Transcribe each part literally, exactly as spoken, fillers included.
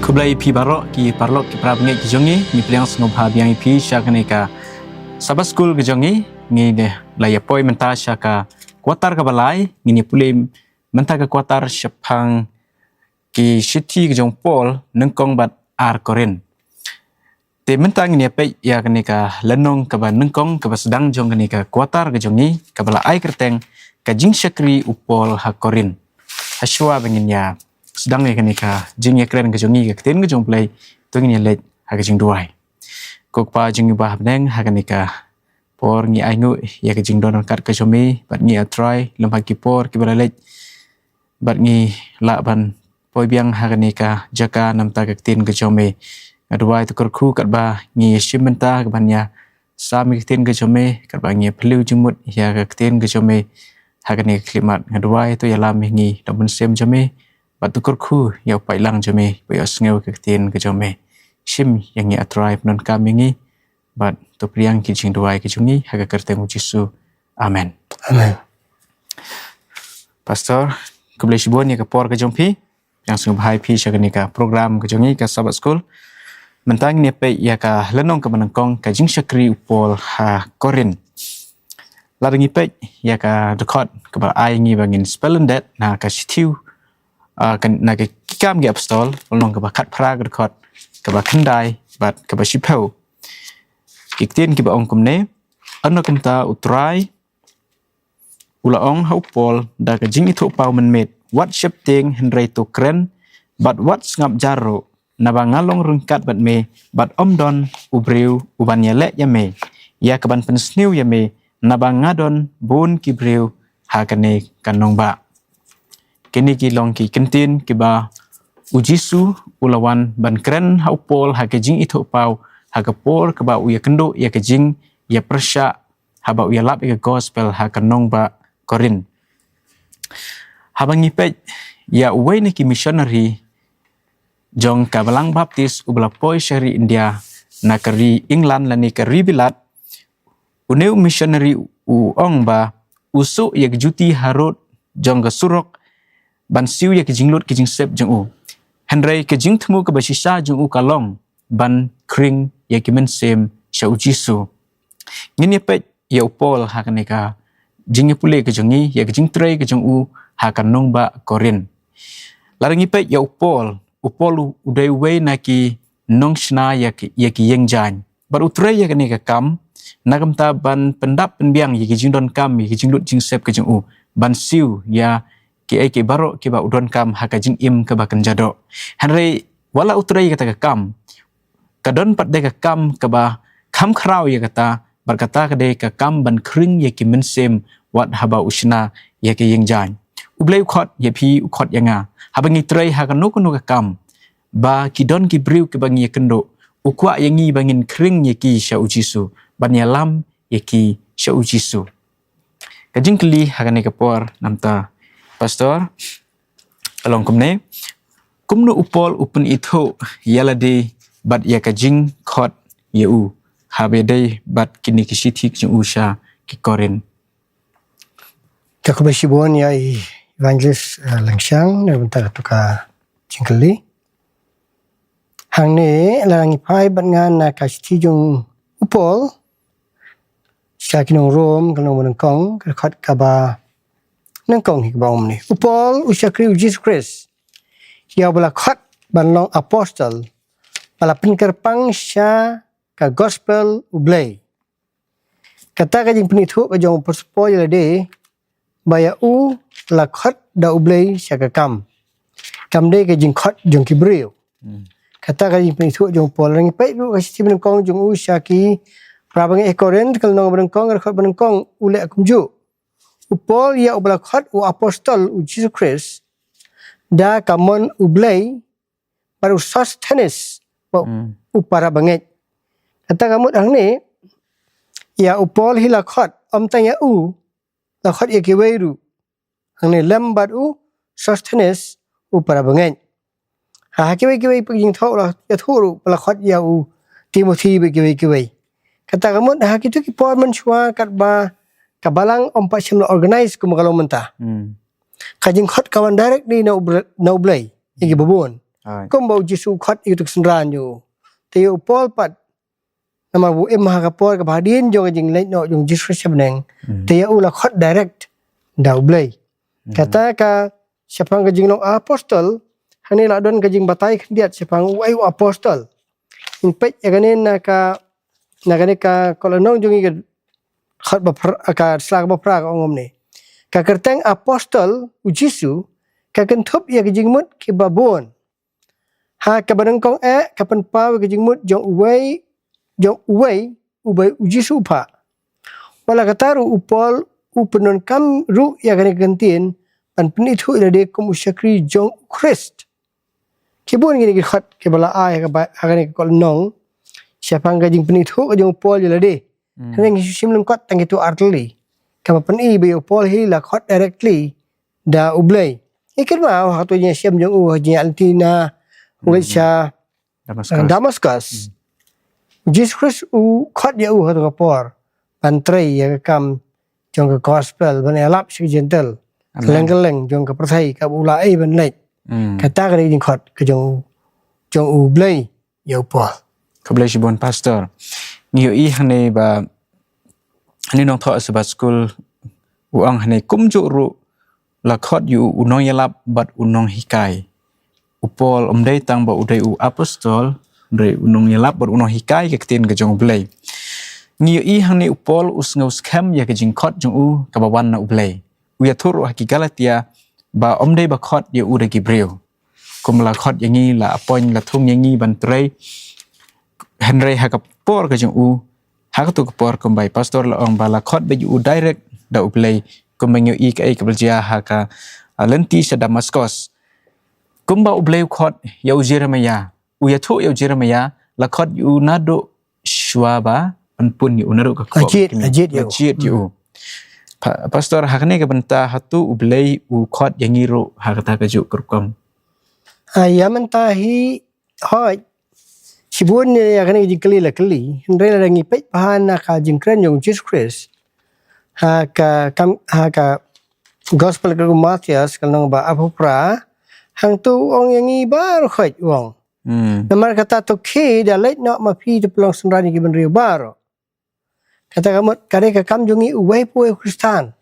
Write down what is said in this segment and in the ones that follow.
Khublei phi baroh ki paralok ki para bangeit ki jong ngi, ngi pdiang sngewbha biang ïa phi sha kane ka Sabbath School ka jong ngi. Ngi dei la ïa poi mynta sha ka quarter kaba lai, ngin ïa pule mynta ka quarter shaphang ki shithi ka jong Paul nyngkong bad ar Korinth. Te mynta ngin ïa peit ïa kane ka lynnong kaba nyngkong kaba sdang jong kane ka quarter ka jong ngi kaba la ai kyrteng ka jingshakri u Paul ha Korinth. Hashwa ba ngin ïa sdang ïa kane ka jingïakren ka jong ngi ka ktien ka jong U Blei, to ngin ïa leit ha ka jingduwai. Ko Kpa jong ngi ba ha bneng, ha kane ka por ngi ainguh ïa ka jingdon ryngkat ka jong me bad ngi ïa trai lem ha ki por kiba la leit bad ngi lah ban poi biang ha kane ka jaka namar ka ktien ka jong me. Nga duwai to kyrkhu katba ngi ïa shim bynta ka ban ïa sam ïa ka ktien ka jong me, katba ngi ïa phylliew jingmut ïa ka ktien ka jong me ha kane ka khyllipmat. Nga duwai to ïalam ïa ngi da u Mynsiem jong me bad to kyrkhu ïa u paidlang jong me ba ïohsngew ïa ka ktien ka jong me. Shim ïa ngi A Trai, pyndonkam ïa ngi bad to pdiang ki jingduwai ki jong ngi ha ka kyrteng U Jisu. Amen. Amen. Pastor, khublei shibun ïa ka por ka jong phi. Pdiang sngewbha ïa phi sha kane ka program ka jong ngi ka Sabbath School. Mynta ngin ïa peit ïa ka lynnong kaba nyngkong ka jingshakri u Paul ha Korinth. Lada ngi peit ïa ka dkhot kaba ai ngi ba ngin spell and date na ka shithi, ah, kan, na ka Ki Kam ki Apostol, lynnong kaba khatphra, ka dkhot kaba khyndai bad kaba shiphew. Ki ktien kiba ong kumne: Ynda kumta U Trai u la ong ha u Paul da ka jingithuhpaw mynmiet, wat sheptieng hynrei to kren bad wat sngap jar ruh, naba nga long ryngkat bad me bad ym don u briew uban ïaleh ïa me ïa kaban pynsniew ïa me, naba nga don bun ki briew ha kane ka nongbah. Kine ki long ki kyntien kiba U Jisu u la wan ban kren ha u Paul ha ka jingithuhpaw ha ka por kaba u ïakynduh ïa ka jingïapyrshah haba u ïalap ïa ka gospel ha ka nongbah Korinth. Haba ngi peit ïa uwei na ki missionary jong ka Balang Baptist uba la poi sha ri India na ka ri England lane ka ri Bilat, une u missionary u ong ba u suh ïa ka juti harud jong ka surok ban siew ïa ka jinglut ka jingsep jong u. Hynrei ka jingthmu kaba shisha jong u ka long ban khring ïa ki mynsiem sha U Jisu. Ngin ïa peit ïa u Paul ha kane ka jingïapule ka jong ngi, ïa ka jingtrei ka jong u ha ka nongbah Korinth. Lada ngi peit ïa u Paul, u Paul u, u dei uwei na ki nongshna ïa ki, ïa ki ïing jaiñ. Bad u trei ïa kane ka kam na ka bynta ban pyndap pynbiang ïa ki jingdonkam, ïa ki jinglut jingsep ka jong u, ban siew ïa kiei kiei baroh kiba u donkam ha ka jingim kaba kynja doh. Hynrei wat la u trei ïa kata ka kam, ka don pat de ka kam kaba kham khraw ïa kata, bad kata ka dei ka kam ban khring ïa ki mynsiem wat haba u shna ïa ki ïing jaiñ. U Blei u khot ïa phi, u khot ïa nga, haba ngi trei ha kano kano ka kam ba ki don ki briew kiba ngi ïakynduh, u kwah ïa ngi ba ngin khring ïa ki sha U Jisu, ban ïalam ïa ki sha U Jisu. Ka jingkylli ha kane ka por namar, Pastor, ka long kumne: Kumno u Paul u pynithuh ïa lade bad ïa ka jingkhot ïa u haba ïadei bad kine ki shithi ki jong u sha ki Korinth? Ka khublei shibun ïa i Evangelist, eh, Langshang na ka bynta katu ka jingkylli. Hangne la ngi phai bad nga na ka shithi jong u Paul sha ki nong Rom, ka lynnong ba nyngkong, ka dkhot kaba nyngkong hi kaba ong kumne: U Paul, u shakri U Jisu Khrist, ïa uba la khot ban long apostol, ba la pynkyrpang sha ka gospel U Blei. Kata ka jingpynithuh ka jong u Apostol Paul ïa lade ba ïa u la khot da U Blei sha ka kam, kam dei ka jingkhot jong ki briew. Hmm. Kata ka jingpynithuh jong u Paul. Lada ngi peit ruh ka shithi ba nyngkong jong u sha ki para bangeit ha Korinth, ka lynnong ba nyngkong, ka dkhot ba nyngkong, u leh kumjuh: U Paul, ïa uba la khot u apostol U Jisu Khrist da ka mon U Blei, bad u Sosthenes, ba, hmm, u para bangeit. Kata ka mut hangne, ïa u Paul hi la khot, ym tang ïa u, la khot ïa kiwei ruh. Hangne lem bad u Sosthenes, u para bangeit. Ha, ha kiwei kiwei pat ki jingthoh la ïathuh ruh ba la khot ïa u Timothi bad kiwei kiwei. Kata ka mut ha kito ki por mynshuwa katba ka balang ym pat shym la organize kum ka long mynta. Hmm. Ka jingkhot ka wan direct na U Bre-, na U Blei ïa kiba bun. Kumba u Jisu u khot ïa u, tu ka synran ïa u. Te ïa u Paul pat, namar ba u im ha ka por kaba hadien jong ka jingleit noh jong u Jisu Khrist sha bneng. Te ïa u la khot direct da U Blei. Kata ka shaphang ka jinglong apostol, hangne la don ka jingbatai khyndiat shaphang u ai u apostol. Ngin peit ïa kane na ka, na kane ka Korinth jong ngi ka khat ba phra, ka sla ba phra ka ong kumne. Ka kyrteng apostol u Jisu ka kynthup ïa ka jingmut kiba bun. Ha kaba nyngkong eh ka pynpaw ïa ka jingmut jong uwei, jong uwei uba u Jisu u phah. Wat la katta ruh u Paul u pyndonkam ruh ïa kane ka kyntien ban pynithuh ïa lade kum u shakri jong u Khrist. Ki bun kine ki khot kiba la ai ha kaba, ha kane ka Korinth shaphang ka jingpynithuh ka jong u Paul ïa lade. Hynrei ngi shu shim lyngkot tang kito ar tylli. Kaba pyni ba ïa u Paul hi la khot directly da U Blei. Ngi kynmaw ha kato ka jingïashem jong u ha ka jingïaid lynti na u leit sha Damascus. Damascus. U Jisu Khrist u khot ïa u ha kato ka por ban trei ïa ka kam jong ka gospel, ban ïalap sha ki Jentil. Kylleng kylleng jong ka pyrthei kaba u la ai ban leit. Kata ka dei ka jingkhot ka jong, jong U Blei ïa u Paul. Khublei shibun Pastor. Ngi ïohi hangne ba hangne nongthoh Sabbath School u ong hangne kumjuh ruh la khot ïa u u nongïalap bad u nonghikai. U Paul um dei tang ba u dei u apostol, hynrei u nongïalap bad u nonghikai ka ktien ka jong U Blei. Ngi ïohi hangne u Paul u sngew skhem ïa ka jingkhot jong u kaba wan na U Blei. U ïathuh ruh ha ki Galatia ba um dei ba khot ïa u da ki briew. Kum la khot ïa ngi, la appoint, la thung ïa ngi ban trei. Hynrei ha ka por ka jong u, ha kato ka por kumba i Pastor la ong ba la khot beit ïa u direct da U Blei, kumba ngi ïohi kaei kaba la jia ha ka, ah, lynti sha Damascus. Kumba U Blei u khot ïa u Jeremiah, u ïathuh ïa u Jeremiah, la khot ïa u naduh shuwa ba pynpun ïa u, naduh ka kor. La jied, la jied ïa u. La jied ïa u. Pa-, Pastor, ha kane ka bynta hato U Blei u khot ïa ngi ruh ha kata kajuh ka rukom? Ah, ïa mynta hi, hooid. Shibun ïa kane ka jingkylli la kylli. Hynrei lada ngi peit bha na ka jingkren jong u Jisu Khrist ha ka kam, ha ka Gospel ka u Mathaios ka lynnong ba arphew phra, hangto u ong ïa ngi baroh khoit u ong. Namar kata to khie da leit noh ma phi, to pynlong synran ïa ki bynriew baroh. Kata ka mut ka dei ka kam jong ngi uwei pa uwei u Khristan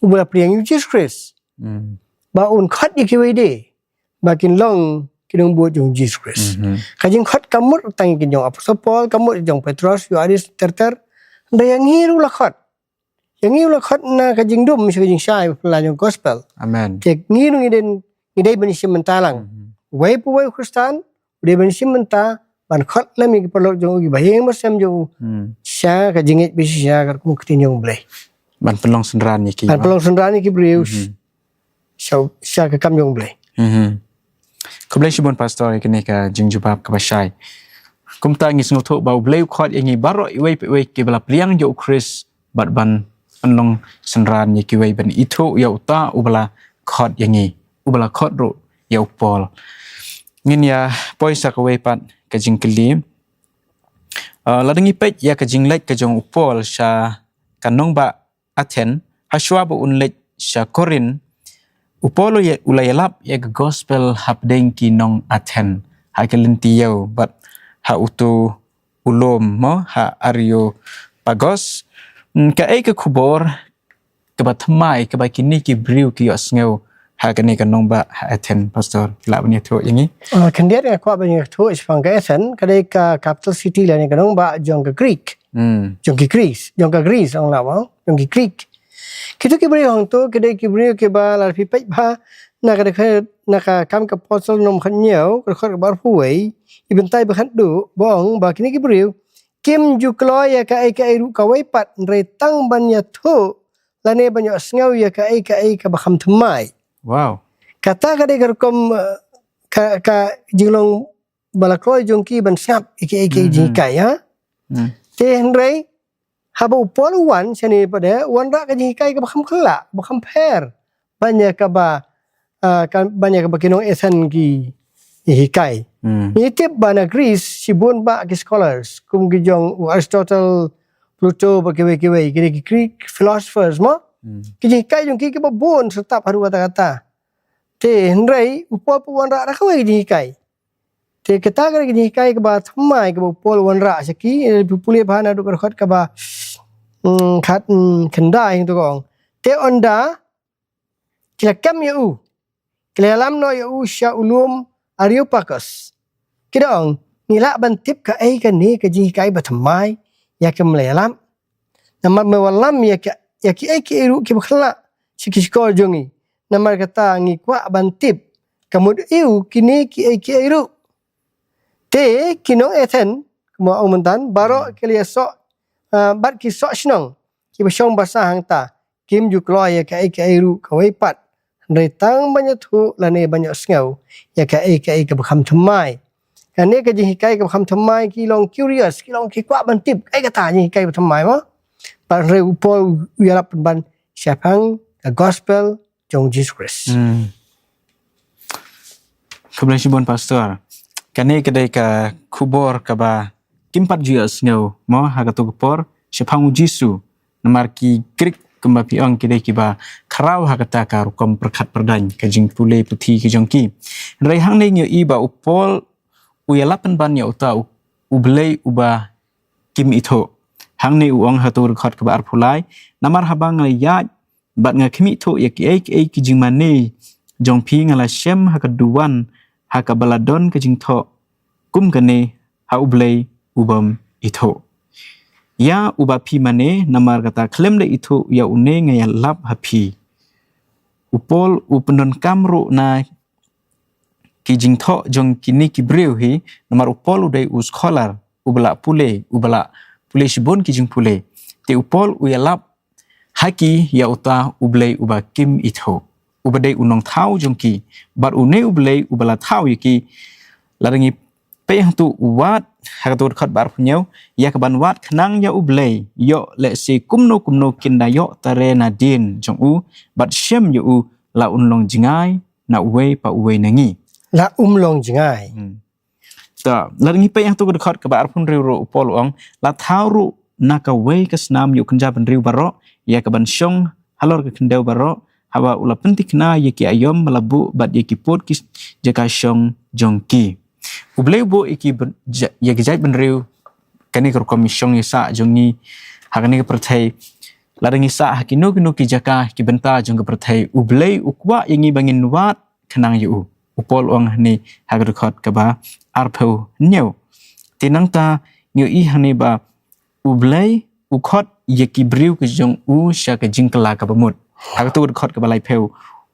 uba la pdiang ïa u Jisu Khrist, ba un khot ïa kiwei de ba kin long ki nongbud jong u Jisu Khrist. Ka jingkhot kam mut tang ïa ki jong u Apostol Paul, kam mut jong u Petros, Ïoannis, ter ter. Hynrei ïa ngi ruh la khot. Ïa ngi ruh la khot na ka jingdum sha ka jingshai ba phylla jong ka gospel. Amen. Te ngi ruh ngi dei, ngi dei ban ïashim bynta lang. Uwei pa uwei u Khristan u dei ban ïashim bynta ban khot lem ïa ki paralok jong u, ki bahaïing bahasem jong u, sha ka jingngeit ba shisha, katkum ka ktien jong U Blei. Ban pynlong synran ïa ki, ban pynlong synran ïa ki briew sha, sha ka kam jong U Blei. Khublei shibun Pastor ïa kane ka jingjubab kaba shai. Kumta ngi sngewthuh ba U Blei u khot ïa ngi baroh iwei pa iwei kiba la pdiang ïa u Khrist bad ban pynlong synran ïa kiwei ban ithuh ïa uta uba la khot ïa ngi, uba la khot ruh ïa u Paul. Ngin ïa poi sa kawei pat ka jingkylli. Ah, lada ngi peit ïa ka jingleit ka jong u Paul sha ka nongbah Athens, ha shuwa ba un leit sha Korinth, u Paul u ïa, u la ïalap ïa ka gospel hapdeng ki nong Athens ha ka lynti ïew bad ha uto u lum mo, ha Areopagus. Hmm, kaei ka khubor kaba thymmai kaba kine ki briew ki ïohsngew ha kane ka nongbah ha Athens, Pastor? Lah ban ïathuh ïa ngi? Ah, khyndiat nga kwah ban ïathuh shaphang ka Athens, ka dei ka capital city lane ka nongbah jong ka Greek. Jong ki Greece, jong ka Greece, ong lah mo, jong ki Greek. Kito ki briew hangto ki dei ki briew kiba lada phi peit bha na ka dkhot, na ka Kam ka Apostol lynnong khathynñiew, ka dkhot kaba arphew wei, i bynta ba khatduh, ba ong ba kine ki briew kim ju kloi ïa kaei kaei ruh kawei pat, hynrei tang ban ïathuh lane ban ïohsngew ïa kaei kaei kaba kham thymmai. Wow. Kata ka dei ka rukom, eh, ka, ka jinglong ba la kloi jong ki ban sngap ïa kiei kiei ki jinghikai, ha? Te hynrei haba u Paul u wan shane pat de, u wanrah ka jinghikai kaba kham khlaiñ, ba kham pher ban ïa kaba, ah, kan, ban ïa kaba ki nong Athens ki, ki hikai. Ngi tip ba na Greece shibun bah ki scholars, kum ki jong u Aristotle, Plato bad kiwei kiwei, ki dei ki Greek philosophers mo. Ki jinghikai jong ki kiba bun syrtap haduh katta katta. Te hynrei u Paul pat u wanrah da kawei ka jinghikai. Te kata ka dei ka jinghikai kaba thymmai kaba u Paul u wanrah sha ki, eh, pule bha naduh ka dkhot kaba, mm, khat, mm, khyndai hangto ka ong. Te ynda ki la kem ïa u, ki la ïalam noh ïa u sha u lum Areopagus. Ki da ong, ngi lah ban tip kaei kane ka jinghikai ba thymmai ïa ka me la ïalam. Namar me wallam ïa ka, ïa kiei kiei ruh kiba khyllap sha ki shkor jong ngi. Namar kata ngi kwah ban tip ka mut aïu kine kiei kiei ruh. Te ki nong Athen, kumba ong mynta, baroh ki la ïasoh, ah, bad ki soh shnong kiba shong basa hangta, kim ju kloi ïa kaei kaei ruh kawei pat. Hynrei tang ban ïathuh lane ban ïohsngew ïa kaei kaei kaba kham thymmai. Kane ka jinghikai kaba kham thymmai, ki long curious, ki long ki kwah ban tip kaei kata jinghikai ba thymmai mo. Bad hynrei u Paul u ïalap pynban shaphang ka gospel jong Jesus Christ. Hmm. Khublei shibun, Pastor. Kane ka dei ka khubor kaba kim pat ju ïohsngew mo ha kato ka por shaphang u Jisu. Namar ki Grik, kumba phi ong, ki dei kiba khraw ha kata ka rukom pyrkhat pyrdaiñ, ka jingpule puthi ka jong ki. Hynrei hangne ngi ïohi ba u Paul u ïalap pynban ïa uta u, u Blei uba kim ithuh. Hangne u ong ha kato ka dkhot kaba arphew lai, namar haba nga la ïaid bad nga khmih thuh ïa kiei kiei ki jingmane jong phi, nga la shem ha ka duwan ha kaba la don ka jingthoh kum kane ha U Blei u bym ithuh, ïa uba phi mane. Namar kata khlem da ithuh ïa une nga ïalap ha phi. U Paul u pyndonkam ruh na ki jingthoh jong kine ki briew hi, namar u Paul u dei u scholar, uba la pule, uba la pule shibun ki jingpule. Te u Paul u ïalap ha ki ïa uta U Blei uba kim ithuh, uba dei u nongthaw jong ki, bad une U Blei uba la thaw ïa ki. Lada ngi peit hangto u wad ha kato ka dkhot ba arphew hynñiew, ïa kaban wad khnang ïa U Blei, ïoh lehse kumno kumno kin da ïoh tare nadien jong u, bad shem ïa u, la un long jngai na uwei pa uwei na ngi. La um long jngai. Hmm. Ta, lada ngi peit hangto ka dkhot kaba arphew hynriew ruh u Paul u ong, la thaw ruh na kawei ka snam ïa u kynja bynriew baroh, ïa kaban shong halor ka khyndew baroh, haba u la pyntikna ïa ki aïom ba la buh bad ïa ki pud ki jaka shong jong ki. U Blei u buh ïa ki byn-, ja-, ïa ki jait bynriew, kane ka rukom ïa shong ïa sah jong ngi ha kane ka pyrthei. Lada ngi sah ha kino kino ki jaka, ki bynta jong ka pyrthei, U Blei u kwah ïa ngi ba ngin wad khnang ïa u. U Paul u ong hangne ha ka dkhot kaba arphew hynñiew. Te nangta ngi ïohi hangne ba U Blei u khot ïa ki briew ka jong u sha ka jingkylla kaba mut. Ha kato ka dkhot kaba laiphew,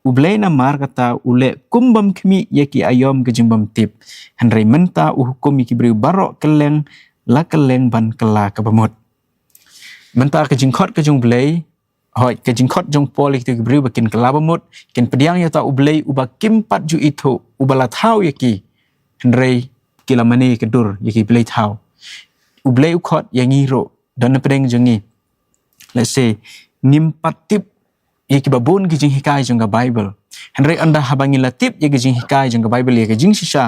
U Blei namar kata u leh kum bym khmih ïa ki aïom ka jingbymtip. Hynrei mynta u hukum ïa ki briew baroh kylleng la kylleng ban kylla kaba mut. Mynta ka jingkhot ka jong U Blei, hooid, ka jingkhot jong u Paul ïa kito ki briew ba kin kylla ba mut, kin pdiang ïa uta U Blei uba kim pat ju ithuh, uba la thaw ïa ki. Hynrei ki la mane ka dur ïa ki blei thaw. U Blei u khot ïa ngi ruh, don na pdeng jong ngi. Let's say, ngim pat tip ïa kiba bun ki jinghikai jong ka Bible. Hynrei ynda haba ngi la tip ïa ki jinghikai jong ka Bible, ïa ka jingshisha,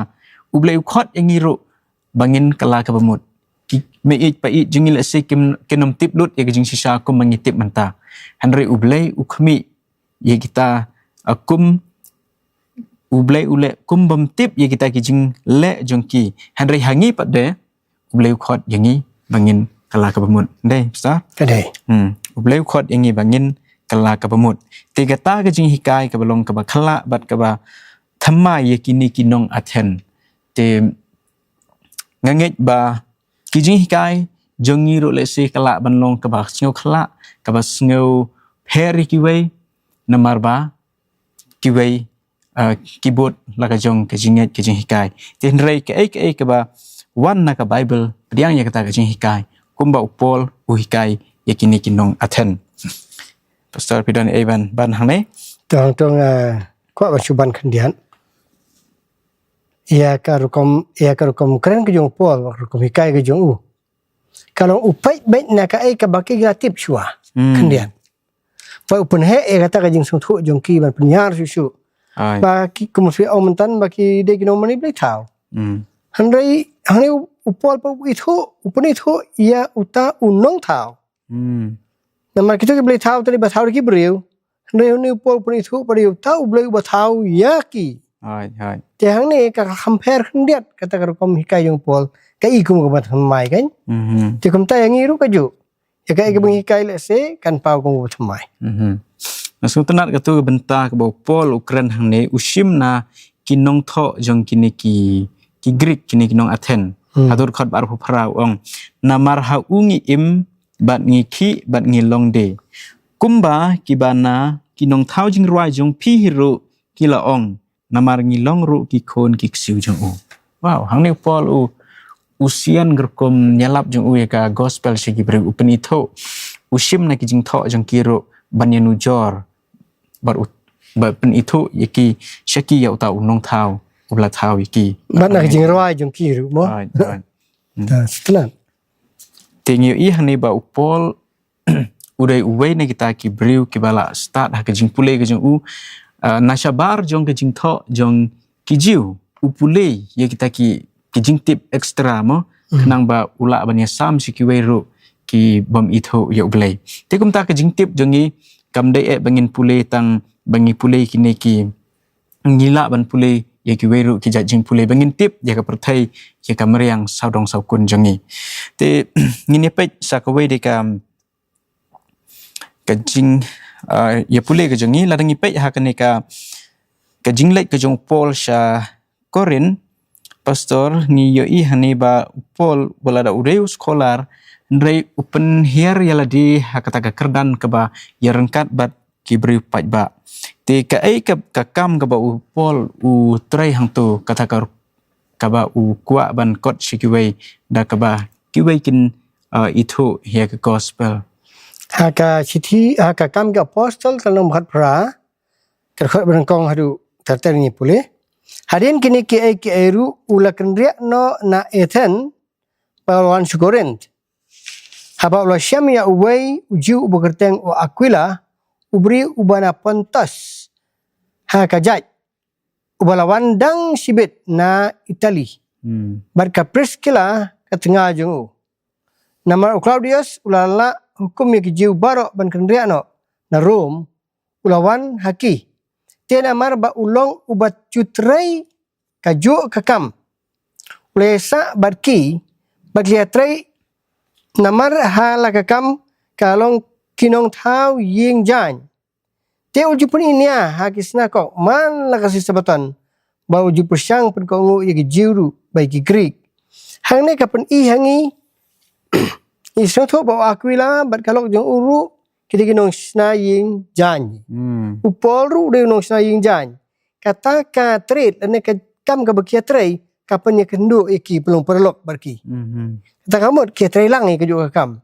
U Blei u khot ïa ngi ruh ba ngin kylla kaba mut. Ki mei-ïeit pa-ïeit jong ngi, let's say, kim, kin ym tip lut ïa ka jingshisha kum ba ngi tip mynta. Hynrei U Blei u khmih ïa kita, a, kum, U Blei u leh kum bym tip ïa kita ki jingleh jong ki. Hynrei ha ngi pat de, U Blei u khot ïa ngi ba ngin kylla kaba mut. Dei, Pastor? Ka dei. Hmm. U Blei u khot ïa ngi ba ngin kylla kaba mut. Te kata ka jinghikai kaba long kaba khyllah bad kaba thymmai ïa kine ki nong Athen. Te nga ngeit ba ki jinghikai jong ngi ruh lehse ka lah ban long kaba sngew khyllah, kaba sngew pher ïa kiwei, namar ba kiwei, ah, ki bud la ka jong ka jingngeit ka jinghikai. Te hynrei kaei kaei kaba wan na ka Bible pdiang ïa kata ka jinghikai, kumba u Paul u hikai ïa kine ki nong Athen. Pastor, phi don ei ban ban hangne? Tang tang, ah, kwah ban shu ban khyndiat ïa ka rukom, ïa ka rukom kren ka jong u Paul, ka rukom hikai ka jong u. Ka long u peit beit na kaei kaba ki la tip shuwa. Hmm. Khyndiat. Ba u pynheh ïa kata ka jingsngewthuh jong ki ban pynïar shuh shuh. Ai. Ba ki, kumba phi ong mynta, ba ki dei ki nongmane blei thaw. Hmm. Hynrei hangne u, u Paul pat u ithuh, u pynithuh ïa uta u nongthaw. Hmm. Namar kito ki blei thaw te dei ba thaw da ki briew. Hynrei une u Paul u pynithuh pat ïa uta u Blei uba thaw ïa ki. Hooid, hooid. Te hangne ka kham pher khyndiat kata ka rukom hikai jong u Paul. Ka i kum kaba thymmai kan. Mhm. Te kumta ïa ngi ruh kajuh. Ïa kaei kaba ngi hikai lehse kan paw kum kaba thymmai. Mhm. Nga sngewtynnat katu ka bynta kaba u Paul u kren hangne u shim na ki nongthoh jong kine ki, ki Greek, kine ki nong Athen. Hmm. Haduh dkhot ba arphew phra u ong. Namar ha u ngi im bad ngi khih bad ngi long de. Kumba kiba na ki nongthaw jingrwai jong phi hi ruh ki la ong. Namar ngi long ruh ki khun ki ksiew jong u. Wow, hangne u Paul u, u sian ka rukom ïalap jong u ïa ka gospel sha ki briew, u pynithuh, u shim na ki jingthoh jong ki ruh ban ïanujor. Bad u, bad pynithuh ïa ki sha ki ïa uta u nongthaw, u la thaw ïa ki. Bad na ki jingrwai jong ki ruh mo. Right, right. Hmm. Ta, sngewtynnat. Te ngi ïohi hangne ba u Paul u dei uwei na kita ki briew kiba la stad ha ka jingpule ka jong u, ah, na shabar jong ka jingthoh jong ki Jiw, u pule ïa kita ki, ki jingtip extra mo, hmm, khnang ba u lah ban ïasam sha kiwei ruh ki bym ithuh ïa u Blei. Te kumta ka jingtip jong ngi kam dei eh ba ngin pule tang ba ngi pule kine ki, ngi lah ban pule ïa kiwei ruh ki jait jingpule ba ngin tip ïa ka pyrthei, ïa ka mariang sawdong sawkun jong ngi. Te ngin ïa peit sa kawei de ka, ka jing, ah, ïa pule ka jong ngi, lada ngi peit ha kane ka, ka jingleit ka jong u Paul sha Korinth, Pastor, ngi ïohi hangne ba u Paul ba lada u dei u scholar, hynrei u pynhiar ïa lade ha kata ka kyrdan kaba ïaryngkat bad ki briew paidbah. Te kaei ka, ka kam kaba u Paul u trei hangto, kata ka, kaba u kwah ban kot sha kiwei da kaba kiwei kin, ah, ithuh ïa ka gospel. Ha ka shithi, ha ka Kam ki Apostol ka lynnong ba khatphra, ka dkhot ba nyngkong haduh ter ter ngi pule. Hadien kine kiei kiei ruh u la kynriah noh na Athen bad u la wan sha Korinth. Haba u la shem ïa uwei u Jiw uba kyrteng u Akwila, u briew uba na Pontus ha ka jait, uba la wan dang shibit na Itali. Hmm. Bad ka Priskila ka tnga jong u. Namar u Klaudius u la lah hukum ïa ki Jiw baroh ban kynriah noh na Rom, u la wan ha ki. Te namar ba u long uba ju trei kajuh ka kam, u la ïasah bad ki, bad ki la ïatrei, namar ha la ka kam ka long ki nongthaw ïing jaiñ. Te u ju pyni nia ha ki synagog man la ka sngi Sabaton, bad u ju pyrshang pynkohnguh ïa ki Jiw ruh bad ïa ki Grik. Hangne ka pyni ha ngi, ngi sngewthuh ba u Akwila bad ka lok jong u ruh ki dei ki nongshna ïing jaiñ. Hmm. U Paul ruh u dei u nongshna ïing jaiñ. Kata ka trade lane ka kam kaba ki ïatrei ka pynïakynduh ïa ki, pynlong paralok bad ki. Mhm. Kata ka mut ki ïatrei lang ïa kajuh ka kam.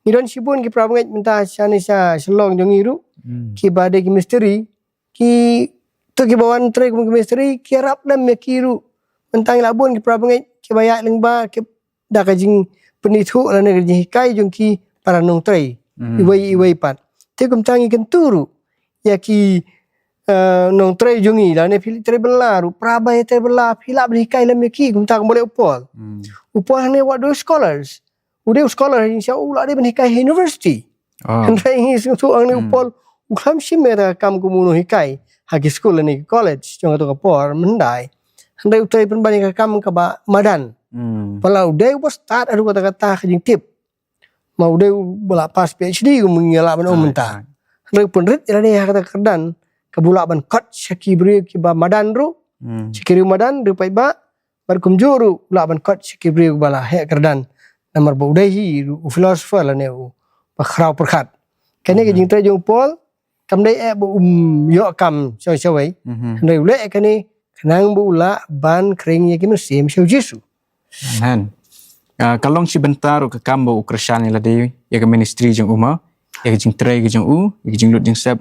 Ngi don shibun ki para bangeit mynta shane sha Shillong jong ngi ruh. Hmm. Kiba dei ki mistri, ki, to kiba wan trei kum ki mistri, ki ïarap lem ïa ki ruh. Mynta ngi la bun ki para bangeit kiba ïaid lyngba, ki da ka jingpynithuh lane ka jinghikai jong ki para nongtrei. Hmm. Iwei iwei pat. Te kumta ngi kyntu ruh ïa ki, eh, nongtrei jong ngi lane phi trei bylla ruh, para ba ïatrei bylla, phi lah ban hikai lem ïa ki kumta kumba leh u Paul. Hmm. U Paul hangne wat dei u scholars. U dei u scholar ha jingshisha, u la dei ban hikai ha university. Ah. Hynrei ngi sngewthuh hangne u, hmm, Paul u khlem shim ïa ka kam kum u nonghikai ha ki skul lane ki college jong kato ka por, mynta. Hynrei u trei pynban ïa ka kam kaba madan. Hmm. Ba la u dei uba stad haduh katta katta ha ka jingtip. Ma u dei uba la pass P H D kum ngi lah ban ong mynta. Right, right. Hynrei u pynrit ïa lade ha kata ka kyrdan kaba u lah ban kot sha ki briew kiba madan ruh. Hmm. Sha ki riew madan, riew paidbah, bad kumjuh ruh u lah ban kot sha ki briew ba la heh kyrdan. Namar ba u dei hi ruh u philosopher lane uba khraw pyrkhat. Kane ka, mhm, jingtrei jong u Paul kam dei eh ba um ïoh kam shawei shawei. Mhm. Hynrei u leh kane khnang ba u lah ban khring ïa ki mynsiem sha u Jisu. Amen. Ah, ka long shi bynta ruh ka kam ba u kyrshan ïa lade, ïa ka ministry jong u ma, ïa ka jingtrei ka jong u, ïa ka jinglut jingsep.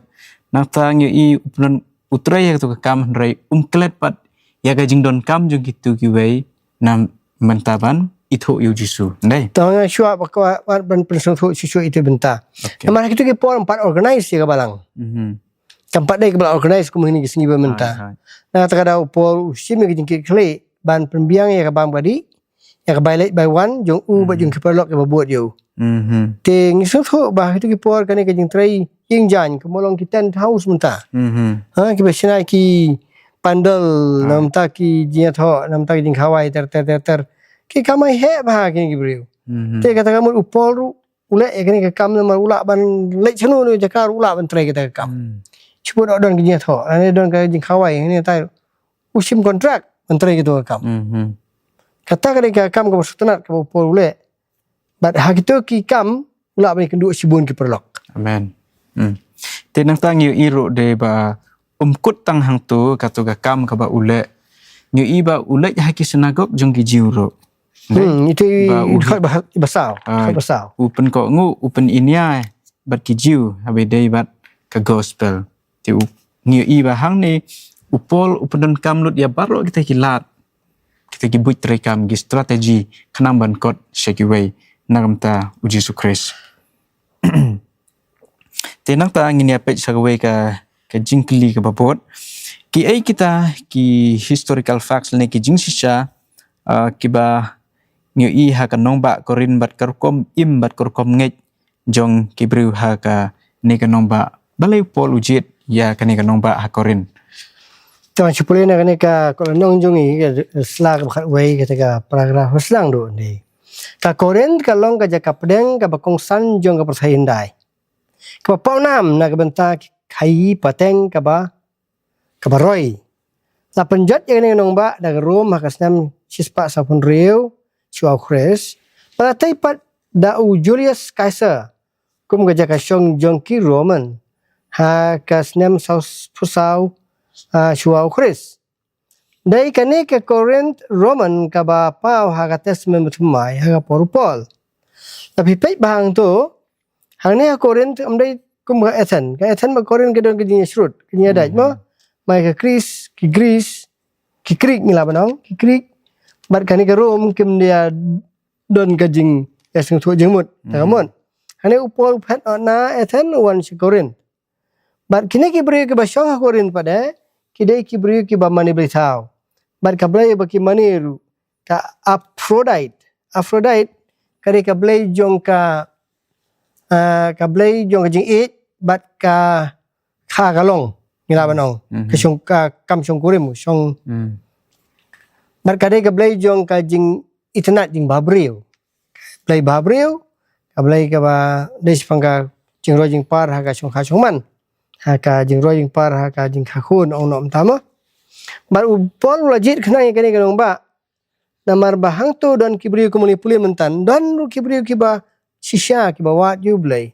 Nangta ngi ïohi u pynlong u trei ïa kato ka kam hynrei um klet pat ïa ka jingdonkam jong kito kiwei na bynta ban ithuh ïa u Jisu. Ndei? To nga shuwa ba ka wat ban pynsngewthuh shuh shuh ïa ito bynta. Okay. Namar ha kito ki por ym pat organize ïa ka balang. Mhm. Kam pat dei kaba la organize kum ha kine ki sngi ba mynta. Hai, hai. Na kata ka daw u Paul u shim ïa ka jingkitkhlieh ban pynbiang ïa ka bam ka dih, ïa ka bai leit bai wan jong u bad, mhm, jong ki paralok kiba bud ïa u. Mhm. Te ngi sngewthuh ba ha kito ki por kane ka jingtrei ïing jaiñ, ka mut long ki tent house mynta. Mhm. Ha, kiba shna ki pandal, ah, namar ki jingïathoh, namar ki jingkhawai ter ter ter ter. Ki kam ai heh bha kine ki briew. Mhm. Te kata ka mut u Paul ruh u leh ïa kane ka kam namar u lah ban leit shano ne jaka ruh u lah ban trei kata ka kam. Hmm. Shu don ka jingïathoh, lane don ka jingkhawai, ne tai u shim kontrak ban trei kata ka kam. Mhm. Kata ka dei ka kam kaba sngewtynnat kaba u Paul u leh. Bad ha kito ki kam u lah ban ïakynduh shibun ki paralok. Amen. Hmm. Te nangta ngi ïohi ruh dei ba um kut tang hangto kato ka kam kaba u leh. Ngi ïohi ba u leit ha ki synagog jong ki Jiw ruh. Dei? Hmm, ito i, ba u i dkhot ba, ba saw, ah, dkhot ba saw. U pynkohnguh, u pyniñia bad ki Jiw, haba ïadei bad ka gospel. Te u, ngi ïohi ba hangne u Paul u pyndonkam lut ïa baroh kita ki lad, kita ki buit treikam, ki strategy, khnang ban kot sha kiwei na ka bynta u Jisu Khrist. Te nangta ngin ïa peit sa kawei ka, ka jingkylli kaba bud. Kiei kita ki historical facts lane ki jingshisha, ah, kiba ngi ïohi ha ka nongbah Korinth bad ka rukom im bad ka rukom ngeit jong ki briew ha kane ka nongbah. Balei u Paul u jied ïa kane ka nongbah ha Korinth? Te ngan shu pule na kane ka kot lynnong jong ngi, ka sla kaba khatwei, kata ka paragraph ba sdang duh ne. Ka Korinth ka long ka jaka pdeng kaba kongsan jong ka pyrthei hyndai, kaba pawnam na ka bynta ki khaïi pateng kaba, kaba roi. La pynjot ïa kane ka nongbah da ka Rom ha ka snem shispah sawphew hynriew shuwa u Khrist, bad la tei pat da u Julius Caesar kum ka jaka shong jong ki Roman ha ka snem sawphew saw, ah, shuwa u Khrist. Dei kane ka Korinth Roman kaba paw ha ka Testament Bathymmai ha ka por u Paul. Lada phi peit ba hangto, hangne ha Korinth kam dei kum ka Athens. Ka Athens bad Korinth ka don ka jingïashrut, ka jingïadait mo. Hmm. Mai ka Greece, ki Greece, ki Greek ngi lah ban ong, ki Greek. Bad kane ka Rom kim da don ka jingïasngewthuh jingmut, ta ka mut. Hmm. Hangne u Paul u phet na Athens u wan sha Korinth. Bad kine ki briew kiba shong ha Korinth pat de, ki dei ki briew kiba mane blei thaw. Bad ka blei ba ki mane ruh ka Aphrodite. Aphrodite ka dei ka blei jong ka, ah, ka blei jong ka jingïeit bad ka kha ka long, ngi lah ban ong. Mhm. Ka shong, ka kam shongkurim, shong. Hmm. Bad ka dei ka blei jong ka jingitynnad jingbhabriew. Blei bhabriew, ka blei kaba dei shaphang ka jingroi jingpar ha ka shongkha shongman, ha ka jingroi jingpar ha ka jingkha khun, ong noh mynta mo. Bad u Paul u la jied khnang ïa kane ka nongbah. Namar ba hangto don ki briew kumne pule mynta, don ruh ki briew kiba shisha, kiba wad ïa u Blei.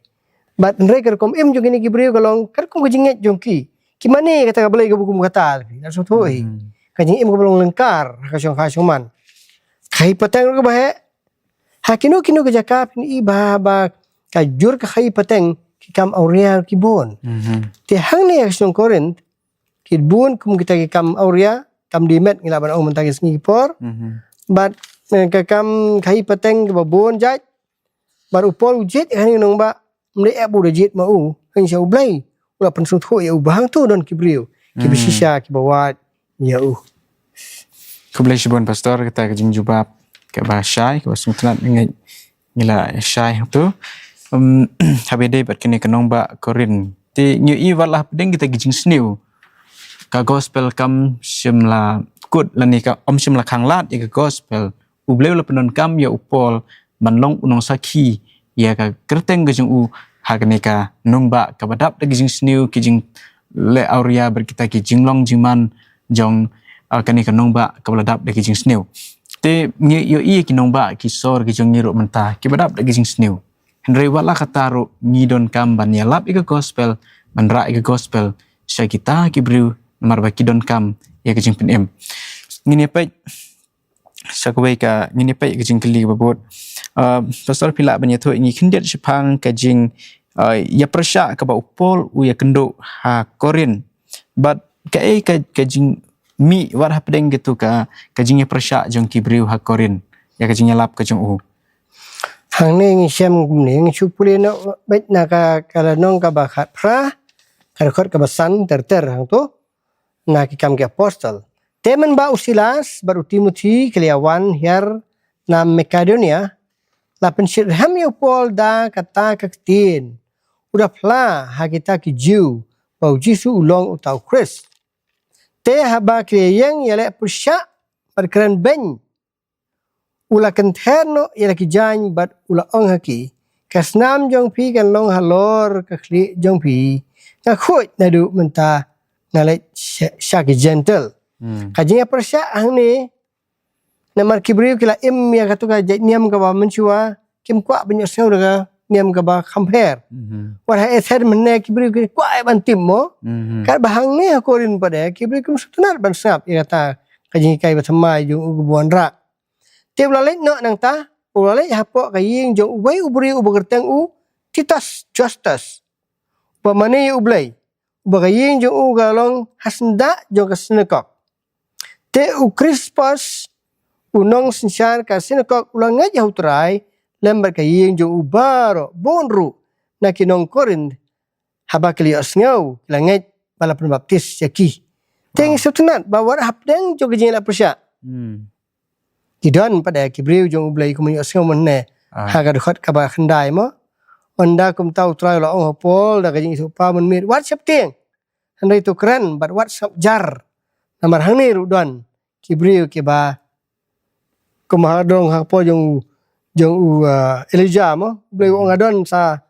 Bad hynrei ka rukom im jong kine ki briew ka long katkum ka jingngeit jong ki. Ki mane kata ka blei kaba kum kata, la sngewthuh hi. Hmm. Ka jingim kaba long lyngkar ha ka shongkha shongman. Khaïi pateng ruh kaba heh. Ha kino kino ki jaka phin i ba, ba ka jur ka khaïi pateng ki kam awria ki bun. Mhm. Te hangne ha ka shnong Korinth ki bun kum kita ki kam awria, kam dih met ngi lah ban ong mynta ki sngi ki por. Mhm. Bad, eh, ka kam khaïi pateng kaba bun jait. Bad u Paul u jied ïa kane ka nongbah, ym dei ep u da jied ma u, hynrei sha u Blei u la pynsngewthuh ïa u ba hangto don ki briew kiba, hmm, shisha, kiba wad ïa u. Khublei shibun Pastor, kata ka jingjubab kaba shai, kaba sngewtynnat, ngi, ngi la shai hangto. Um, haba ïadei bad kane ka nongbah Korinth, te ngi ïohi wat la hapdeng kita ki jingsniew, ka gospel kam shym la kut lane kam shym la khanglad ïa ka gospel. U Blei u la pyndonkam ïa u Paul ban long u nongsakhi ïa ka kyrteng ka jong u ha kane ka nongbah kaba dap da ki jingsniew, ki jingleh awria bad kita ki jinglong jingman jong, ah, kane ka nongbah kaba la dap da ki jingsniew. Te ngi ïohi ïa ki nongbah ki sor ki jong ngi ruh mynta kiba dap da ki jingsniew. Hynrei wat la katta ruh ngi donkam ban ïalap ïa ka gospel, ban rah ïa ka gospel sha kita ki briew namar ba ki donkam ïa ka jingpynim. Ngin ïa peit sa kawei ka, ngin ïa peit ka jingkylli kaba bud. Ah, Pastor, phi lah ban ïathuh ïa ngi khyndiat shaphang ka jing, ah, ïapyrshah kaba u Paul u ïakynduh ha Korinth. Bad kaei ka, ka jingmih wat hapdeng katu ka, ka jingïapyrshah jong ki briew ha Korinth ïa ka jingïalap ka jong u. Hangne ngi shem kumne, ngi shu pule noh beit na ka, ka lynnong kaba khatphra, ka dkhot kaba san ter ter hangto. Na Ki Kam ki Apostol. Te mynba u Silas bad u Timothi ki la ïa wan hiar na Makedonia, la pynshitrhem ïa u Paul da kata ka ktien, u da phla ha kita ki Jiw ba u Jisu u long uta u Khrist. Te haba ki la ïeng ïaleh pyrshah bad kren beiñ, u la kynther noh ïa la ki jaiñ bad u la ong ha ki, ka snam jong phi kan long halor ka khlieh jong phi. Nga khuid naduh mynta nga leit sha, sha ki Jentil. Hmm. Ka jingïapyrshah hangne, namar ki briew ki la im ïa katu ka jait niam kaba mynshuwa, kim kwah ban ïohsngew da ka niam kaba kham pher. Mhm. Wat ha Athens mynne ki briew ki kwah ban tim mo. Mhm. Katba hangne ha Korinth pat de ki briew kim sngewtynnat ban sngap ïa kata ka jinghikai ba thymmai jong u kaba wanrah. Te u la leit noh nangta, u la leit hapoh ka ïing jong uwei u briew uba kyrteng u Titus Justus, uba mane ïa U Blei, uba ka ïing jong u ka long ha syndah jong ka synagog. Te u Krispus, u nongsynshar ka synagog, u la ngeit ha U Trai lem bad ka ïing jong u baroh, bun ruh na ki nong Korinth, haba ki la ïohsngew, ki la ngeit bad la pynbaptis ïa ki. Te ngi sngewtynnat ba wat hapdeng jong ka jingïaleh pyrshah, hmm, ki don pat de ki briew jong U Blei kumba ngi ïohsngew mynne, ah, ha ka dkhot kaba khyndai mo. Ynda kumta U Trai u la ong ha u Paul da ka jingïathuhpaw mynmiet, wat sheptieng, hynrei to kren bad wat sngap jar. Namar hangne ruh don ki briew kiba, kumba ha dong ha ka por jong u, jong u, ah, Elijah mo, U Blei u ong, nga don sa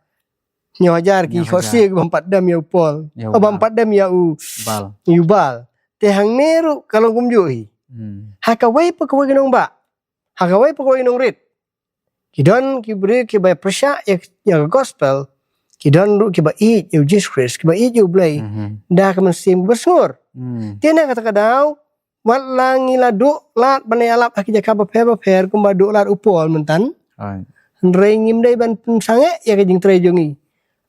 hynñiew hajar ki, hynñiew hajar, khohsiew ki bym pat dem ïa u Paul, ïa u, oh, bym Baal, pat dem ïa u, Baal, ïa u Baal. Te hangne ruh ka long kumjuh hi. Hmm. Ha kawei pa kawei ka nongbah, ha kawei pa kawei ka nongrit, ki don ki briew kiba pyrshah ïa, ïa ka gospel, ki don ruh kiba ïeit ïa u Jisu Khrist, kiba ïeit ïa U Blei, mhm, da ka mynsiem kaba sngur. Hmm. Te na kata ka daw, wat la ngi la duh lad ban ïalap ha ki jaka bapher bapher kumba duh lad u Paul mynta. Hai. Hynrei ngim dei ban pynsangeh ïa ka jingtrei jong ngi.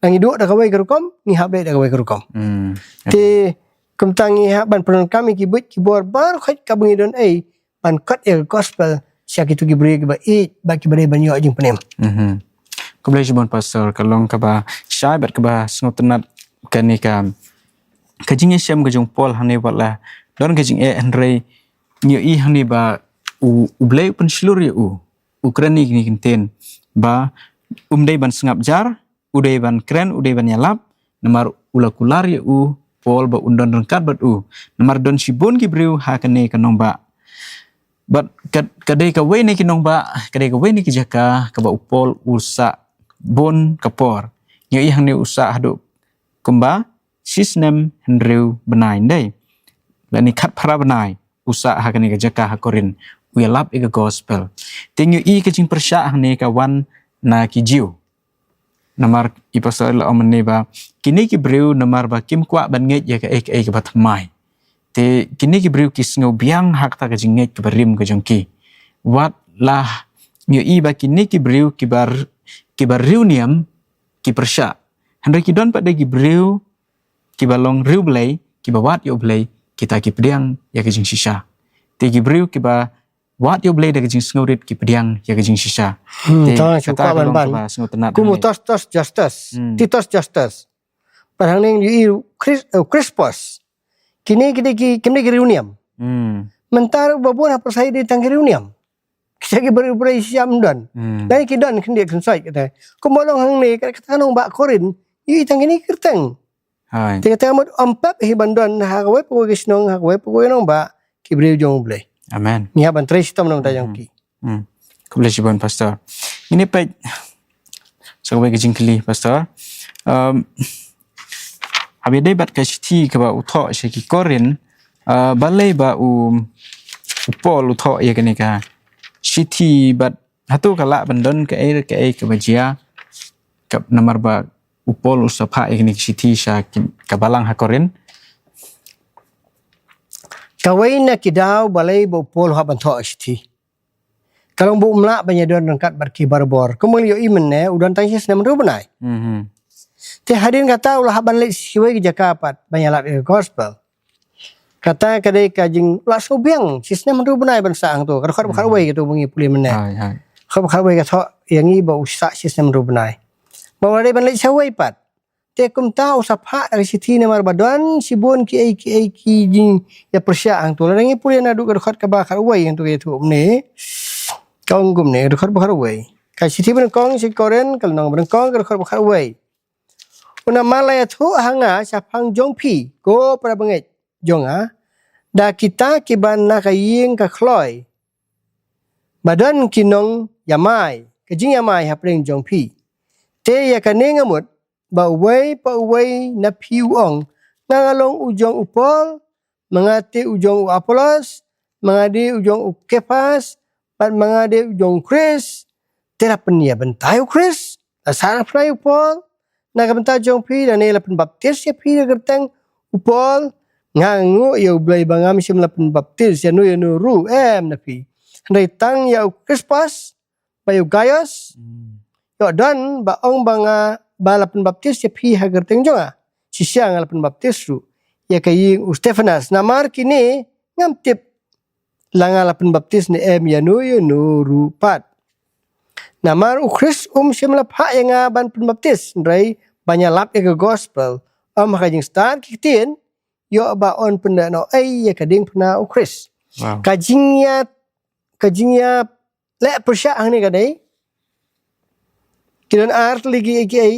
La ngi duh da kawei ka rukom, ngi hap leh da kawei ka rukom. Hmm. Te kumta ngi hap ban pyndonkam ïa ki buit ki bor baroh khoit kaba ngi don ei, ban kot ïa ka gospel sha kito ki briew kiba ïeit bad kiba dei ban ïoh jingpynim. Mhm. Khublei shibun Pastor, ka long kaba shai bad kaba sngewtynnat kane ka, ka jingïashem ka jong u Paul hangne, wat la don ka jingeh hynrei ngi ïohi hangne ba u, U Blei u pynshlur ïa u, u kren ïa kine ki ktien ba um dei ban sngap jar, u dei ban kren, u dei ban ïalap, namar u la kular ïa u Paul ba un don ryngkat bad u. Namar don shibun ki briew ha kane ka nongbah. Bad ka, ka dei kawei na ki nongbah, ka dei kawei na ki jaka kaba u Paul u sah bun ka por. Ngi ïohi hangne u sah haduh kumba shisnem hynriew bnai, ym dei? Lane khatphra bnai u sah ha kane ka jaka ha Korinth, u ïalap ïa ka gospel. Te ngi ïohi ka jingpyrshah hangne ka wan na ki Jiw. Namar i Pastor la ong mynne ba kine ki briew namar ba kim kwah ban ngeit ïa kaei kaei kaba thymmai. Te kine ki briew ki sngew biang ha kata ka jingngeit kaba rim ka jong ki. Wat la ngi ïohi ba kine ki briew kiba r-, kiba riewniam ki pyrshah. Hynrei ki don pat de ki briew kiba long riewblei, kiba wad ïa U Blei, kita ki pdiang ïa ka jingshisha. Te ki briew kiba wad ïa U Blei da ka jingsngewrit ki pdiang ïa ka jingshisha. Hmm, te tang shu kata ka ban long ban kaba sngewtynnat. Kum u hangne Titus Justus. Hmm. Titus Justus. Bad hangne ngi ïohi u Chris-, eh, Crispus. Kine ki dei ki, kim dei ki riewniam. Hmm. Mynta ruh ba bun ha pyrthei dei tang ki riewniam. Kita ki briew briew shisha ym don. Hmm. Lane ki don khyndiat khynsoit kata. Kumba long hangne kata, kata ka nongbah Korinth, ïohi tang kine ki kyrteng. Hai. Te kata ka mut ym pep hi ban don ha kawei pa kawei ka shnong, ha kawei pa kawei ka nongbah, ki briew jong U Blei. Amen. Ngi hap ban trei shitom na ka bynta jong ki. Hmm. Khublei shibun Pastor. Ngin ïa peit sa kawei ka jingkylli Pastor. Um, haba ïadei bad ka shithi kaba u thoh sha ki Korinth, uh, balei ba u, u Paul u thoh ïa kane ka shithi bad hato ka lah ban don kaei kaei kaba jia, ka, namar ba u Paul u sa phah ïa kane ka shithi sha ki, ka balang ha Korinth. Kawei na ki daw balei ba u Paul u hap ban thoh shithi, ka long ba um lah ban ïadon ryngkat bad ki barabor. Kumba ngi ïohi mynne u don tang shisnem hynriew bnai. Mhm. Te hadien kata u la hap ban leit sha kiwei ki jaka pat ban ïalap ïa ka gospel. Kata ka dei ka jing, u la sngew biang, shisnem hynriew bnai ban sah hangto. Ka dkhot ba khatwei kata ba ngi pule mynne. Hai, hai. Dkhot ba khatwei ka thoh ïa ngi ba u sah shisnem hynriew bnai. Ba u la dei ban leit shawei pat. Te kumta u sa phah da ka shithi namar ba don shibun kiei kiei ki jingïapyrshah hangto. Lada ngi pule naduh ka dkhot kaba khatwei hangto ka ïathuh kumne. Ka ong kumne, dkhot ba khatwei. Ka shithi banyngkong sha ki Korinth, ka lynnong banyngkong, ka dkhot ba khatwei. U namar la ïathuh ha nga shaphang jong phi, ko para bangeit jong nga, da kita kiba na ka ïing ka khlaiñ, ba don ki nongïamai, ka jingïamai hapdeng jong phi. Te ïa kane nga mut, ba uwei pa uwei na phi u ong, nga nga long u jong u Paul, ma nga te u jong u Apollos, ma nga de u jong u Kephas, bad ma nga de u jong u Khrist. Te la pynïabynta ïa u Khrist, la sah na phi u Paul na ka bynta jong phi, lane la pynbaptis ïa phi ha ka kyrteng u Paul? Nga nguh ïa U Blei ba ngam shym la pynbaptis ïano ïano ruh em na phi, hynrei tang ïa u Krispas bad ïa u Gaios. Hmm. Ïoh don ba ong ba nga, ba la pynbaptis ïa phi ha ka kyrteng jong nga. Shisha nga la pynbaptis ruh ïa ka ïing u Stephanas. Namar kine ngam tip la nga la pynbaptis ne em ïano ïano ruh pat. Namar u Khrist um shym la phah ïa nga ban pynbaptis, hynrei ban ïalap ïa ka gospel. Ym ha ka jingstad ki ktien, ïoh ba yn pyndep noh ei ïa ka diengphna u Khrist. Wow. Ka jingïa, ka jingïa leh pyrshah hangne ka dei, ki don ar tylli ki ei ki ei.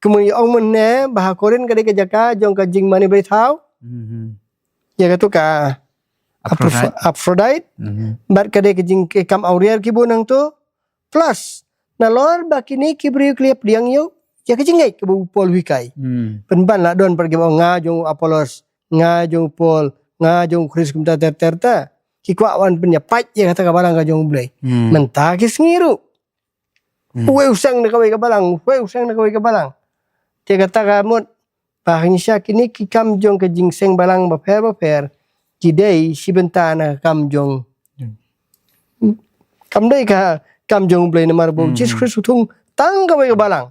Kumba ong mynne ba ha Korinth ka dei ka jaka jong ka jingmane briew thaw. Mhm. Ïa katu ka Aphrodite. Aphrod-, Aphrodite. Mhm. Bad ka dei ka jingkam awria ki bun hangtu. Plus, nalor ba kine ki briew ki la ïa pdiang ïa u, ïa ka jingngeit kaba u Paul u hikai. Hmm. Pynban la don pat kiba ong nga jong u Apollos, nga jong u Paul, nga jong u Khrist kumta ter ter ta. Ki kwah wan pynïapait ïa kata ka balang ka jong U Blei. Hmm. Mynta ki sngi ruh. Hmm. Uwei u seng na kawei ka balang, uwei u seng na kawei ka balang. Te kata ka mut ba hangta kine ki kam jong ka jingseng balang bapher bapher ki dei shi bynta na ka kam jong. Hmm. Kam dei ka kam jong U Blei namar ba u Jisu Khrist u thung tang kawei ka balang.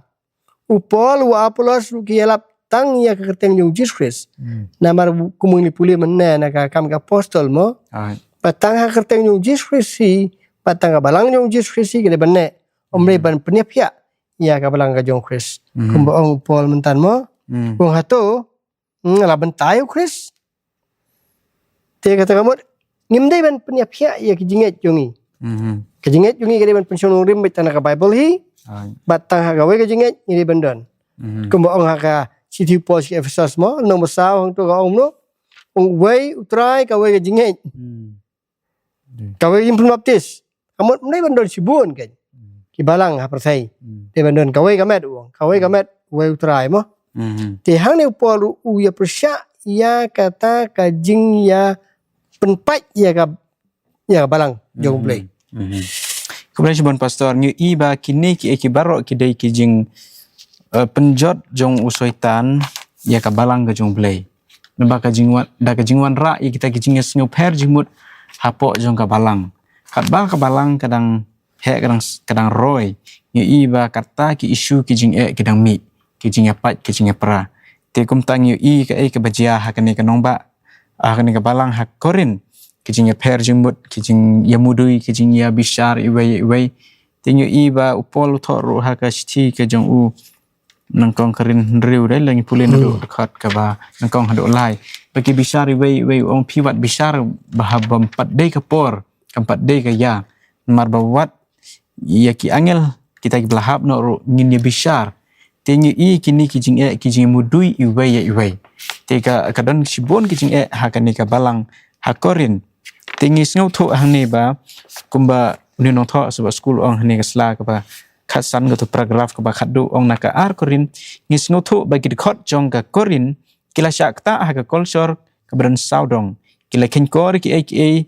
U Paul, u Apollos ruh ki ïalap tang ïa ka kyrteng jong u Jisu Khrist. Hmm. Namar kumba ngi pule mynne na ka Kam ki Apostol mo. Ai. Ba tang ha ka kyrteng jong u Jisu Khrist hi, ba tang ka balang jong u Jisu Khrist hi ki dei ban neh. Ym dei ban pynïaphiah ïa ka balang ka jong u Khrist. Hmm. Kumba ong u Paul mynta mo. Hmm. Ong hato, hmm, la bynta ïa u Khrist. Te kata ka mut, ngim dei ban pynïaphiah ïa ka jingngeit jong ngi. Mhm. Ka jingngeit jong ngi ka dei ban pynshong nongrim beit tang ha ka Baibl hi. Ai. Bad tang ha kawei ka jingngeit ngi dei ban don. Mhm. Kumba ong ha ka shithi u Paul sha ki Ephesos mo, lynnong ba saw hangto ka ong mo. Ong uwei u Trai kawei ka jingngeit. Hmm. Kawei ka jingpynbaptis. Ka mut ym dei ban don shibun kein. Hmm. Ki balang ha pyrthei. Hmm. Dei ban don kawei ka met u ong. Kawei ka met uwei u Trai mo. Mhm. Te hangne u Paul u ïa pyrshah ïa kata ka jingïa pynpait ïa ka, ïa ka balang jong U Blei. Mhm. Mhm. Khublei shibun Pastor, ngi ïohi ba kine kiei kiei baroh ki dei ki jing, eh, pynjot jong u Soitan ïa ka balang ka jong U Blei. Namar ka jingwan, da ka jingwanrah ïa kita ki jingsngewpher jingmut hapoh jong ka balang. Katba ka balang ka dang heh, ka dang, ka dang roi, ngi ïohi ba kata ki issue ki jingeh ki dang mih, ki jingïapait ki jingïapra. Te kumta ngi ïohi kaei kaba jia ha kane ka nongbah, ha kane ka balang ha Korinth, ki jingïapher jingmut, ki jingïamudui, ki jingïabishar iwei iwei. Te ngi ïohi ba u Paul u thoh ruh ha ka shithi ka jong u nyngkong Korinth hynriew, dei la ngi pule naduh dkhot kaba nyngkong haduh lai. Ba ki bishar iwei iwei, u ong phi wat bishar ba haba ym pat dei ka por, kam pat dei ka ïa. Namar ba wat ïa ki angel kita kiba la hap noh ruh ngin ïa bishar. Te ngi ïohi kine ki jingeh ki jingmudui iwei ïa iwei. Te ka, ka don shibun ki jingeh ha kane ka balang ha Korinth. Te ngi sngewthuh hangne ba kumba une u nongthoh sha ba skul u ong hangne ka sla kaba khatsan, katu paragraph kaba khatduh, u ong na ka ar Korinth, ngi sngewthuh ba ki dkhot jong ka Korinth ki la shah ktah ha ka culture kaba don sawdong. Ki la kheiñkor kiei kiei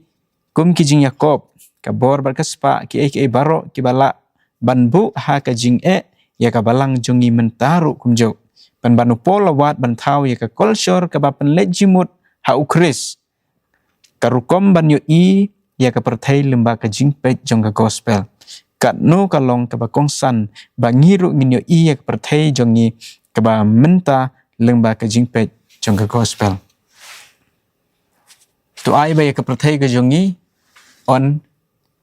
kum ki jingïakop, ka bor bad ka spah, kiei kiei baroh kiba lah ban buh ha ka jingeh ïa ka balang jong ngi mynta ruh kumjuh. Pynban u Paul u la wad ban thaw ïa ka culture kaba pynleit jingmut ha u Khrist. Ka rukom ban ïohi ïa ka pyrthei lyngba ka jingpeit jong ka gospel. Katno ka long kaba kongsan ba ngi ruh ngin ïohi ïa ka pyrthei jong ngi kaba mynta lyngba ka jingpeit jong ka gospel. To ai ba ïa ka pyrthei ka jong ngi yn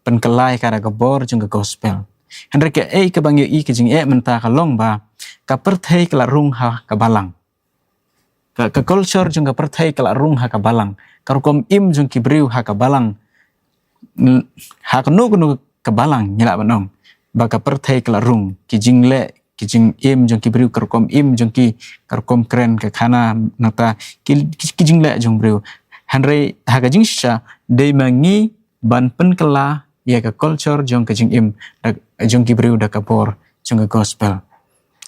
pynkylla ïa ka da ka bor jong ka gospel. Hynrei kaei kaba ngi ïohi ka jingeh mynta ka long ba ka pyrthei ka la rung ha ka balang. Ka, ka culture jong ka pyrthei ka la rung ha ka balang. Ka rukom im jong ki briew ha ka balang. N-, ha kano kano ka balang ngi lah ban ong. ba ka pyrthei ka la rung, ki jingleh, ki jingim jong ki briew, ka rukom im jong ki, ka rukom kren, ka khana, nangta ki, ki, ki jingleh jong briew. Hynrei ha ka jingshisha, dei ma ngi ban pynkylla ïa ka culture jong ka jingim da, jong ki briew da ka bor jong ka gospel.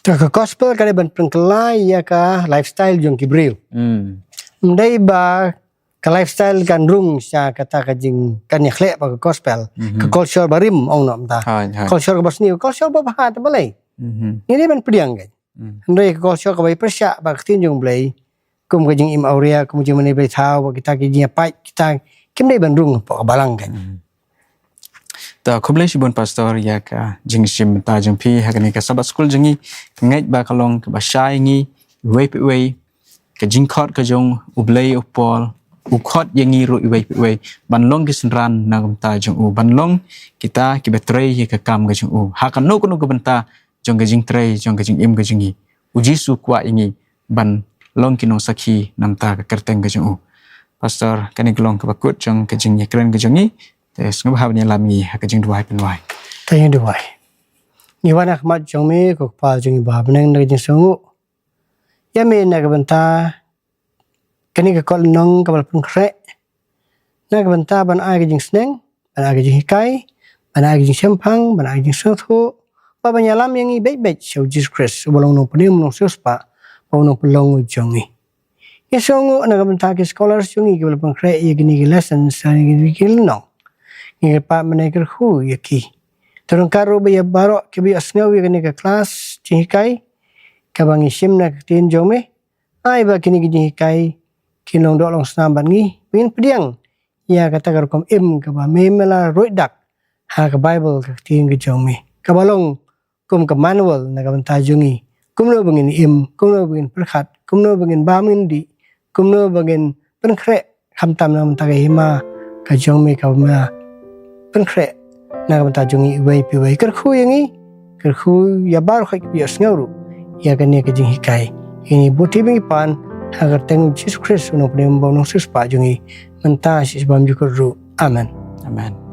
Te ka gospel ka dei ban pynkylla ïa ka lifestyle jong ki briew. Hmm. Ym dei ba ka lifestyle kan rung sha kata ka jing, kan ïakhleh bad ka gospel. Mhm. Ka culture barim ong noh mynta. Hai, hai. Culture kaba sniew, culture ba bha te balei. Mhm. Ngi dei ban pdiang ka. Hmm. Hynrei ka culture kaba pyrshah bad ka ktien jong U Blei, kum ka jingim awria, kum ka jingmane blei thaw, bad kita ki jingïapait, kita kim dei ban rung hapoh ka balang ka. Hmm. Ta khublei shibun Pastor ïa ka jingshim bynta jong phi ha kane ka Sabbath School jong ngi, ngeit ba ka long kaba shai ngi iwei pa iwei, ka jingkhot ka jong U Blei u Paul u khot ïa ngi ruh iwei pa iwei ban long ki synran na ka bynta jong u, ban long kita kiba trei ïa ka kam ka jong u ha kano kano ka bynta jong ka jingtrei, jong ka jingim ka jong ngi. U Jisu u kwah ïa ngi ban long ki nongsakhi na ka bynta ka kyrteng ka jong u. Pastor, kane ka long kaba kut jong ka jingïakren ka jong ngi. Te sngewbha ban ïalam ngi ha ka jingduwai pynduwai. Te ïa duwai. Ngi wan ha khmat jong me, ko Kpa jong ngi ba ha bneng, da ka jingsngewnguh ïa me na ka bynta kane ka kot lynnong kaba la pynkhreh, na ka bynta ban ai ka jingsneng, ban ai ka jinghikai, ban ai ka jingshemphang, ban ai ka jingsngewthuh, bad ban ïalam ïa ngi beit beit sha U Jisu Khrist, uba long u Nongpynim, u Nongsiewspah bad u Nongpynlong jong ngi. Ngi sngewnguh na ka bynta ki scholars jong ngi kiba la pynkhreh ïa kine ki lessons, ïa kine ki lynnong. Ngi kyrpad, mynta kyrkhu ïa ki. Te ryngkat ruh bad ïa baroh kiba ïohsngew ïa kane ka klas jinghikai kaba ngi shim na ka ktien jong me, ai ba kine ki jinghikai kin long doh long snam bad ngi, ba ngin pdiang ïa kata ka rukom im kaba me, me la ruid dak ha ka Baibl, ka ktien ka jong me, kaba long kum ka manual na ka bynta jong ngi, kumno ba ngin im, kumno ba ngin pyrkhat, kumno ba ngin bam ngin dih, kumno ba ngin pynkhreh, khamtam na ka bynta ka hima ka jong me kaba me la pynkhreh na ka bynta jong ngi iwei pa iwei. Kyrkhu ïa ngi, kyrkhu ïa baroh kiba ïohsngew ruh ïa kane ka jinghikai. Ïa ngi buti ba ngi pan ha ka kyrteng U Jisu Khrist, u Nongpynim bad u Nongsiewspah jong ngi, mynta shi bymjukut ruh. Amen. Amen.